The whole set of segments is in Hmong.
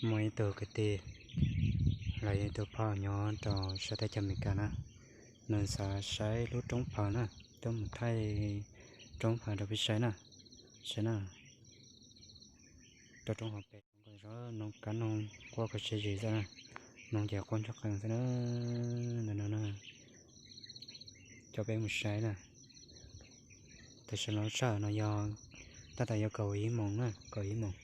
Muaj ib tug kwv tij los yog ib tug phauj nyob rau sab teb chaws Amelikas na, nws xav saib lub roob phaws na, tuaj mus thaij roob phaws rau peb saib na, saib na. Rau roob hauv pes, noog kab noog quaj kho siab zis xwb na, noog ces quaj ntsuag qees xwb na, ntawm no na. Coj peb mus saib na. Tam sim no sij hawm no yog tab tom yuav kaum ib moos na, kaum ib moos,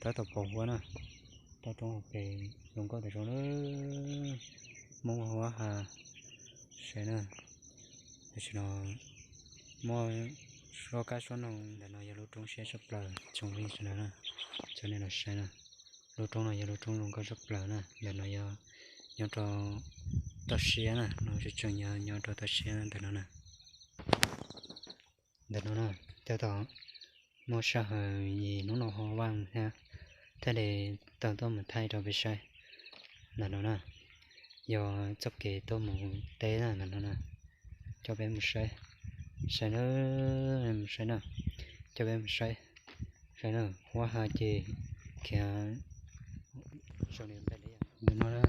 tab tom pos huab na, rau roob hauv pes zoo nkauj tas zog na, muaj huab ha, saib na. Tam sim no muaj suab kab suab noog, ntawm no yog lub roob siab tshaj plaws tsoom phooj ywg sawv daws na, coj nej los saib na. Lub roob no yog lub roob zoo nkauj tshaj plaws na, ntawm no yog nyob rau toj siab na, no tseem tseem yog nyob rau toj siab ntawm no na. Ntawm no na, tab tom muaj sij hawm es hnub no ho vaj thiab, thiaj li tau tuaj mus thaij rau peb saib. Ntawm no na, yog txoj kev tuaj mus teb na, ntawm no na, coj peb mus saib, saib na, mus saib na, coj peb mus saib, saib na, huab ha ces khiav. Ntawm no na,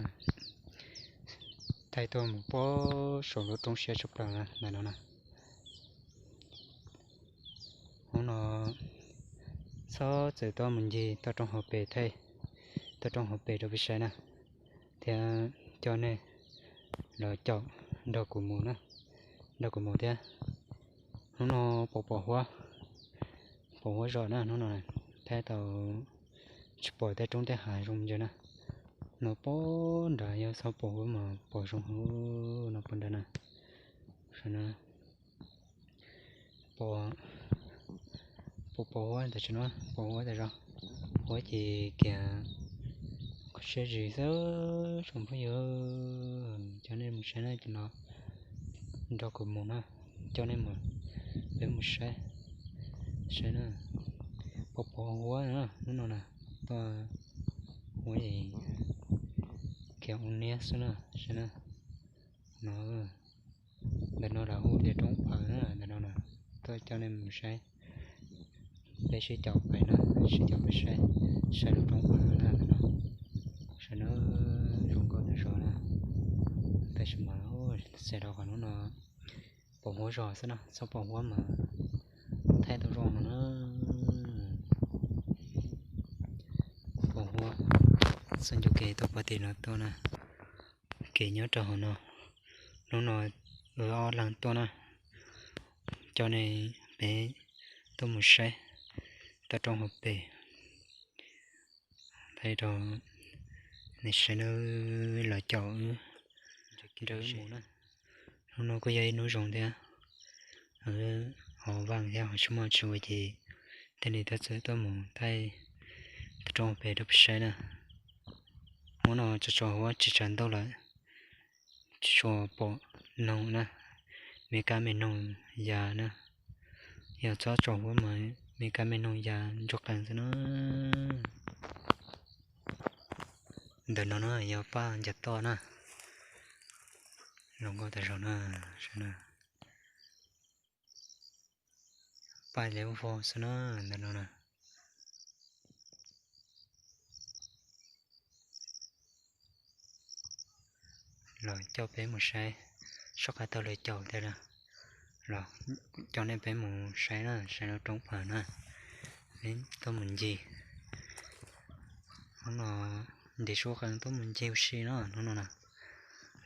thaij tuaj mus pem saum lub roob siab tshaj plaws na, ntawm no na. Hnub no txhob txwm tuaj mus ncig toj roob hauv pes, thaij toj roob hauv pes rau peb saib na, thiab coj nej los caum nrog kuv mus na, nrog kuv mus thiab. Hnub no pom pom huab, pom huab zom na, hnub no thiaj tau tsis pom tej roob tej hav zoo ntsia na. No pem nrad yog txhob pom huab mas pom zoo heev no pem nrad na. Saib na, pom, pom pom huab tam sim no, pom huab tas zog, huab ces khiav kho siab zis xwb tsoom phooj ywg. Coj nej mus saib na, cov no nrog kuv mus na, coj nej mus, peb mus saib, saib na. Pom pom huab na, hnub no na, toj huab es khiav ua niab xwb na, saib na. No, ntawm no lawv hu tias roob phaws na, ntawm no na, tuaj coj nej mus saib. Peb sib caum pais na, sib caum pais saib, saib lub roob phaws na, ntawm no. Saib na, zoo nkauj tas zog na. Tab sis mas, xav rau qhov hnub no pom huab zog xwb na, txhob pom huab mas thaij tau zoo no na. Pom huab, txoj ncauj kev tuaj pov tim no tuaj na. Kev nyob rau hauv no, hnub no wb ob leeg tuaj na, coj nej peb tuaj mus saib toj roob hauv pes, thaij rau nej saib na, los caum wb, nrog wb mus na. Hnub no kuj yog ib hnub zoo thiab, ho vaaj thiab ho tsis muaj tsis ua ces thiaj li tuaj txawm tuaj mus thaij toj roob hauv pes rau peb saib na. Hnub no tso tso huab tsis tsav ntuj lawm, tsis tshua pom noog na, me kab me noog ya na. Yog txhob tso huab mas me kab me noog ya ntsuag qees xwb na. Ntawm no na yog paj ncav toj na, zoo nkauj tas zog na, saib na. Paj liab vog xwb na, ntawm no na. Los coj peb mus saib, soj qab tau lawv caum thiab na. Los coj nej peb mus saib na, saib lub roob phaws na. Peb tuaj mus ncig. Hnub no ntim suab qees tuaj mus ncig ua si na, hnub no na.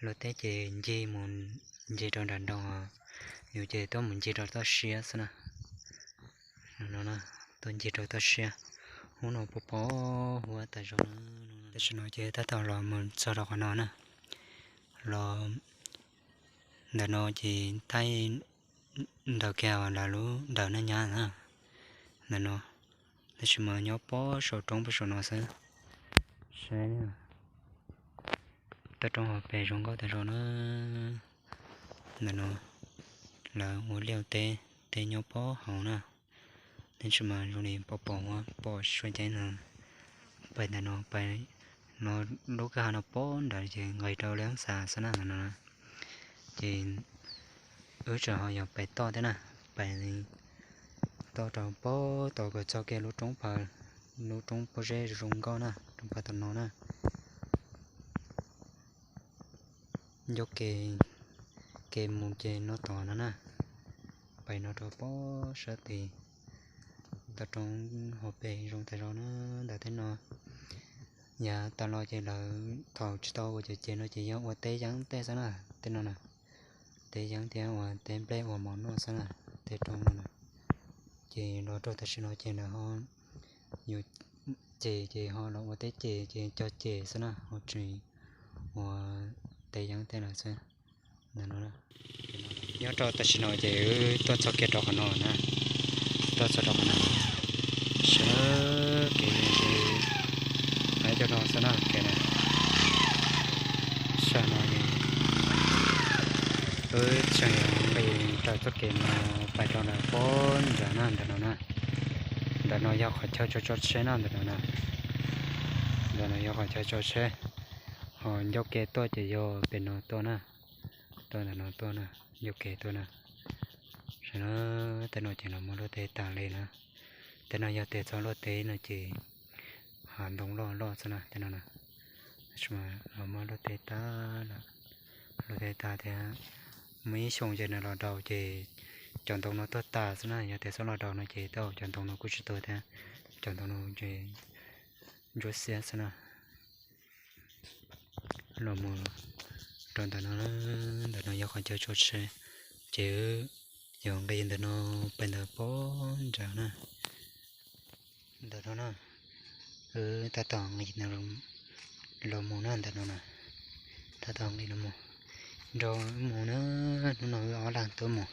Luag tej ces ncig mus ncig rau nram nroog, yus ces tuaj mus ncig rau toj siab xwb na. No, tuaj ncig rau toj siab, hnub no pom pom huab tas zog na. Tam sim no ces tab tom los mus txog rau qhov no na. Los ntawm no ces thaij ntawm kiag lawv lub ntawm na nyab na. Ntawm no, tab sis mas nyob pob saum roob pob saum no xwb. Saib, toj roob hauv pes zoo nkauj tas zog na. Ntawm no lawv ua liaj teb, teb nyob pob hauv na. Tab sis mas zoo li pom pom huab pom suav ceeb no. Pais ntawm no pais no, lub kwj ha no pob nrad ces nqis rau lub xas xwb na, ntawm no. Ces wb tseem ho yog pais toj thiab na, pais toj rau pob tod kom txog kiag lub roob phaws. Lub roob pob zeb zoo nkauj na, roob phav tom no na. Ncauj ke, ke mus ces no tom no na. Pais no rau pob sab tid, tau roob hauv pes zoo tas zog na. Ntawm tej no yav tas los ces lawv thaum tsis tau ua cov ces no ces yog ua teb yeeb tej xwb na. Tej no na, teb yeeb thiab ua teb nplej ua mov noj xwb na, tej roob no na. Ces los rau tam sim no ces lawv ho yuav ces ces ho los ua teb ces ces cog ces xwb na, ho tsis ua teb yeeb tej lawm xwb. Ntawm no, nyob rau tam sim no ces wb tuaj txog kiag rau qhov no na, tuaj txog rau qhov no, sawv kev ces cov no xwb na, kev na, sawv no ces wb tseem nqis raws txoj kev no pais rau ntawm pob nram na, ntawm no na. Ntawm no yog qhov chaw tso tso tsheb na, ntawm no na. Ntawm no yog qhov chaw tso tsheb, ho ncauj ke tuaj ces yog pem no tuaj na, tuaj ntawm no tuaj na, ncauj ke tuaj na. Sawv no, tej no ces los muab luaj teb tas li na. Tej no yog tias txhob luaj teb no ces hav ntoo loj loj xwb na, tej no na. Los muab luaj teb tas lawm, luaj teb tas thiab. Muaj ib xyoo ces nws los daus ces cov ntoo no tuag tas xwb na, yog tias txhob los daus no ces tej zaum cov ntoo no kuj tsis tuag thiab. Cov ntoo no ces ntsuab xiab xwb na. Los mus rau ntawm no, ntawm no yog qhov chaw tso tsheb, ces yuav nqis ntawm no pais ntawm pob nram na. Ntawm no na, wb tab tom nqis los mus na, ntawm no na, tab tom nqis los mus, nrog wb mus na. Hnub no wb ob leeg tuaj mus,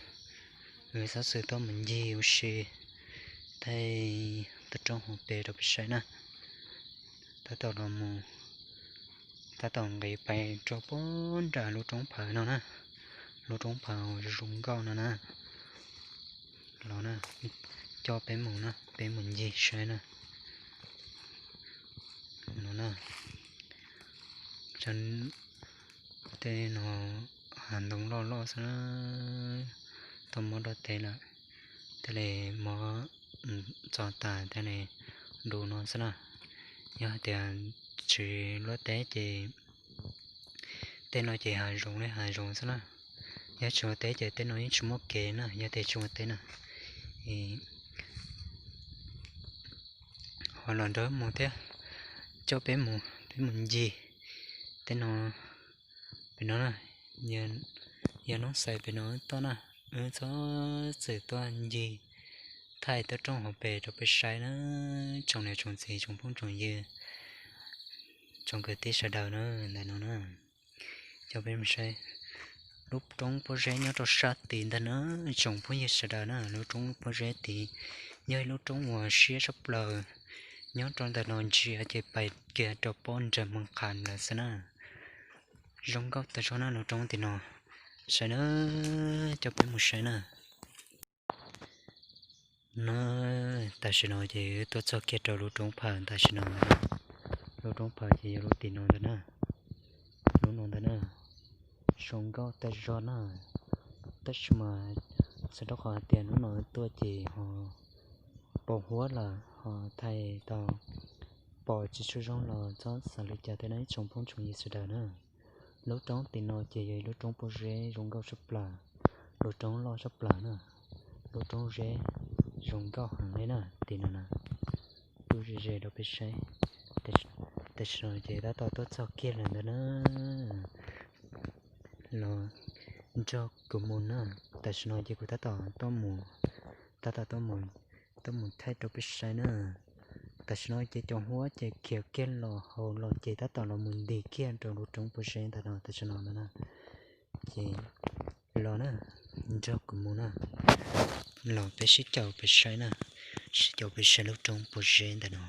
wb xov xwm tuaj mus ncig ua si, thaij tau roob hauv pes rau peb saib na. Tab tom los mus, tab tom nqis pais rau pob nram lub roob phav no na, lub roob phav zoo nkauj no na. Los na, coj peb mus na, peb mus ncig saib na. No na, tej no hav ntoo loj loj xwb na, tau muab luaj teb lawm, thiaj li muab txo tas thiaj li du no xwb na. Yog hais tias tsis luaj teb ces tej no ces hav zoov li hav zoov xwb na. Yog tsis luaj teb ces tej no yeej tsis muaj kev na, yog tias tsis luaj teb na. Ho los nrog mus thiab, coj peb mus, peb mus ncig tej no. Pem no na, yog hnub xais pem no tuaj na, wb txhob txwm tuaj ncig thaij tau roob hauv pes rau peb saib na, tsoom niam tsoom txiv tsoom phooj tsoom ywg, tsoom kwv tij sawv daws na, ntawm no na. Coj peb mus saib lub roob pob zeb nyob rau sab tid ntag na, tsoom phooj ywg sawv daws na. Lub roob pob zeb tid yog ib lub roob uas siab tshaj plaws, nyob rau ntawm no ntsia ces pais kiag rau pob nram Hmoob Qhas lawm xwb na. Zoo nkauj tag zog na lub roob tim no, saib na, coj peb mus saib na. No, tam sim no ces wb tuaj txog kiag rau lub roob phav tam sim no. Lub roob phav ces yog lub tim no ntag na, lub no ntag na. Zoo nkauj tag zog na, tab sis mas txog rau qhov hais tias hnub no tuaj ces ho pos huab lawm ho thaij tau pom tsis tshua zoo los txhob xav li cas thiab na ib tsoom phooj tsoom ywg sawv daws na. Lub roob tim no ces yog ib lub roob pob zeb zoo nkauj tshaj plaws, lub roob loj tshaj plaws na, lub roob zeb zoo nkauj heev li na tim no na. Tub ze ze rau peb saib, tam sim no ces tab tom tuaj txog kiag lawm ntag na. Los nrog kuv mus na, tam sim no ces kuv tab tom tuaj mus, tab tom tuaj mus, tuaj mus thaij rau peb saib na. Tam sim no ces cov huab ces khiav kiag los hauv los ces tab tom los mus nti kiag rau lub roob pob zeb ntawm no tam sim no na. Ces los na, nrog kuv mus na, los peb sib caum peb saib na, sib caum peb saib lub roob pob zeb ntawm no.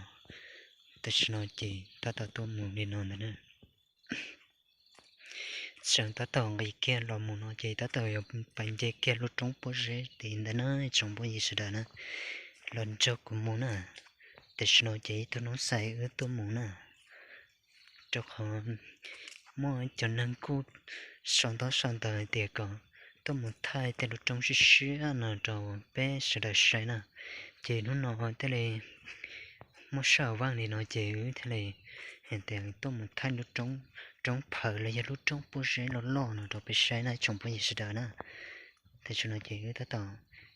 Tam sim no ces tab tom tuaj mus li no ntag na. Tseem tab tom nqis kiag los mus no ces tab tom yuav pais nce kiag lub roob pob zeb tid ntag na tsoom phooj ywg sawv daws na. Los nrog kuv mus na. Tam sim no ces ib tug hnub xais wb tuaj mus na, rau qhov muaj cov neeg kuj sau ntaub sau ntawv hais tias kom tuaj mus thaij tej lub roob siab siab no rau peb sawv daws saib na. Ces hnub no thiaj li muaj sij hawm li no ces wb thiaj li hais tias tuaj mus thaij lub roob, roob phaws los yog lub roob pob zeb loj loj no rau peb saib na tsoom phooj ywg sawv daws na. Tam sim no ces wb tab tom,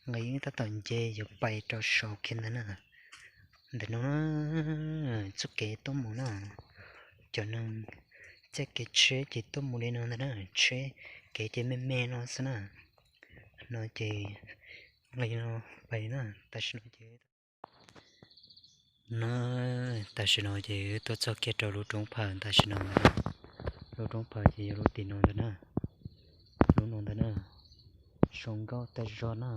nqis wb tab tom nce yuav pais rau saud kiag ntag na. Ntawm no na, txoj kev tuaj mus na, cov neeg caij kev tsheb ces tuaj mus li no ntag na, tsheb kev ces me me no xwb na. No ces nqis no pais na, tam sim no ces no, tam sim no ces wb tuaj txog kiag rau lub roob phaws tam sim no ntag na. Lub roob phaws ces yog lub tim no ntag na, lub no ntag na. Zoo nkauj tag zog na,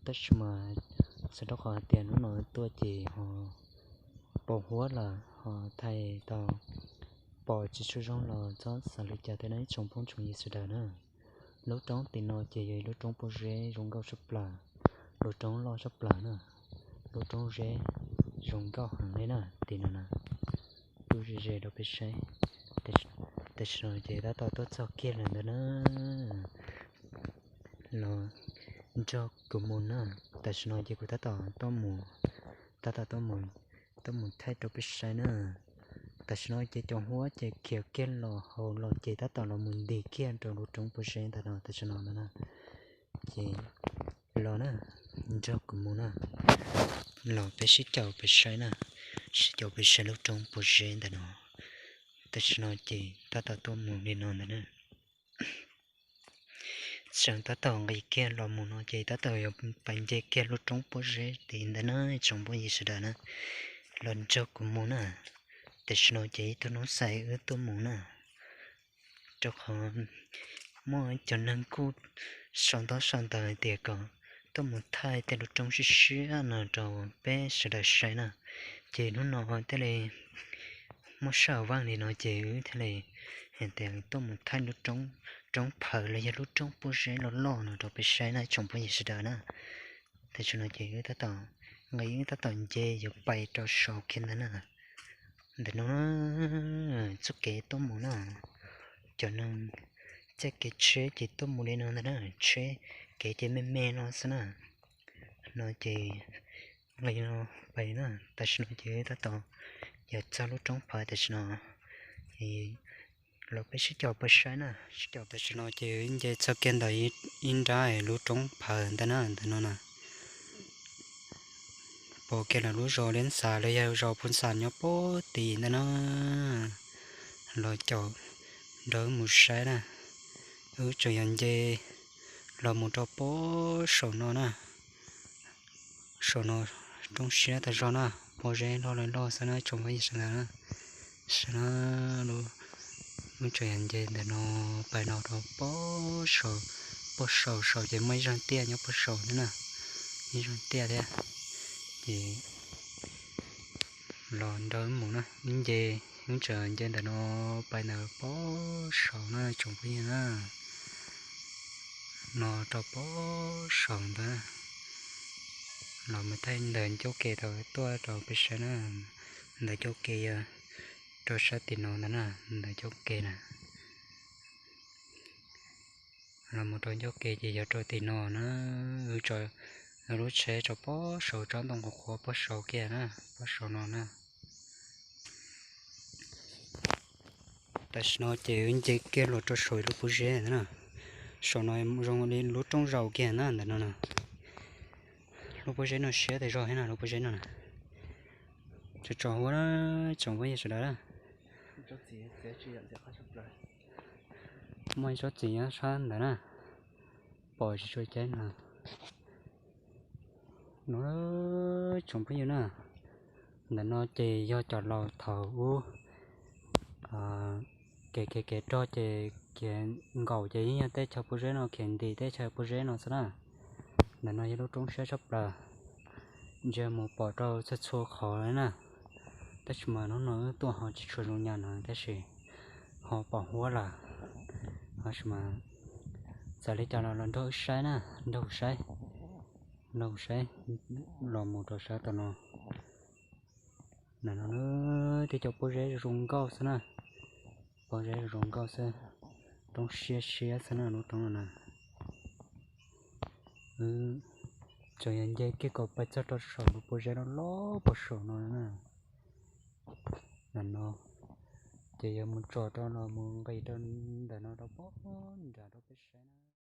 tab sis mas xav rau qhov hais tias hnub no tuaj ces ho pos huab lawm ho thaij tau pom tsis tshua zoo los txhob xav li cas thiab na ib tsoom phooj tsoom ywg sawv daws na. Lub roob tim no ces yog lub roob pob zeb zoo nkauj tshaj plaws, lub roob loj tshaj plaws na, lub roob zeb zoo nkauj heev li na tim no na. Tub ze ze rau peb saib, tam sim no ces tab tom tuaj txog kiag lawm ntag na. Los nrog kuv mus na, tam sim no ces kuv tab tom tuaj mus, tab tom tuaj mus, tuaj mus thaij rau peb saib na. Tam sim no ces cov huab ces khiav kiag los hauv los ces tab tom los mus nti kiag rau lub roob pob zeb ntawm no tam sim no ntag na. Ces los na, nrog kuv mus na, los peb sib caum peb saib na, sib caum peb saib lub roob pob zeb ntawm no. Tam sim no ces tab tom tuaj mus li no ntag na. Tseem tab tom nqis kiag los mus no ces tab tom yuav pais nce kiag lub roob pob zeb tid ntag na tsoom phooj ywg sawv daws na. Los nrog kuv mus na. Tam sim no ces ib tug hnub xais wb tuaj mus na, rau qhov muaj cov neeg kuj sau ntaub sau ntawv hais tias kom tuaj mus thaij tej lub roob siab siab no rau peb sawv daws saib na. Ces hnub no thiaj li muaj sij hawm li no ces wb thiaj li hais tias tuaj mus thaij lub roob, roob phaws los yog lub roob pob zeb loj loj no rau peb saib na tsoom phooj ywg sawv daws na. Tam sim no ces wb tab tom, nqis wb tab tom nce yuav pais rau saud kiag ntag na. Ntawm no txoj kev tuaj mus na, cov neeg caij kev tsheb ces tuaj mus li no ntag na, tsheb kev ces me me no xwb na. No ces nqis no pais na, tam sim no ces tab tom yuav txog lub roob phaws tam sim no. Los peb sib caum pais saib na, sib caum tam sim no ces nce txog kiag ntawm ib nrab lub roob phaws ntag na, ntawm no na. Pom kiag lawm lub zos Liab Xas los yog zos Phu Xas nyob puag tim ntag na. Los caum nrog wb mus saib na. Wb tseem yuav nce los mus rau puag saum no na. Saum no roob siab tag zog na, pob zeb loj li loj xwb na tsoom phooj ywg sawv daws na. Saib na, wb tseem yuav nce ntawm no pais no rau puag saum, puag saum saum ces muaj ib zag tiaj nyob puag saum thiab na, ib zag tiaj thiab. Ces los nrog wb mus na, wb nce, wb tseem nce ntawm no pais ntawm puag saum na tsoom phooj ywg na. No rau puag saum ntawd, los mus thaij ntawm ncauj kev thaum tuaj rau peb saib na. Ntawm ncauj kev yog rau sab tim no ntag na, ntawm ncauj kev na. Los mus rau ncauj kev ces yog rau tim no na. Wb tso lub tsheb rau puag saum tsob ntoo qhuav qhuav puag saum kiag na, puag saum no na. Tam sim no ces wb nce kiag los rau saum lub pob zeb ntawd na. Saum no zoo li lub roob zaum kiag na ntawm no na. Lub pob zeb no siab tas zog thiab na, lub pob zeb no na. Tso tso huab na, tsoom phooj ywg sawv daws na. Muaj ib tsob txiv nyob sab ntawd na, pom tsis tshua ceeb no. No tsoom phooj ywg na, ntawm no ces yog cov laus thaum ub kev khiav kev rog ces khiav nkaum ces yeej yog teb chaws pob zeb no khiav nti teb chaws pob zeb no xwb na. Ntawm no yog lub roob siab tshaj plaws, ntsia mus pom rau txhua txhua qhov li na. Tab sis mas hnub no wb tuaj ho tsis tshua zoo nyam no tab sis ho pom huab lawm. Tab sis mas txawm li cas los los nrog wb saib na, nrog saib, nrog saib, los mus rau sab tom no. Ntawm no na, tej cov pob zeb zoo nkauj xwb na, pob zeb zoo nkauj xwb, roob siab siab xwb na lub roob no na. Wb Tseem yog nce kiag kom pais txog rau saum lub pob zeb no los puag saum no na. Ntawm no ces yog mus tsom rau los mus nqis rau ntawm no rau puag nram rau peb saib na.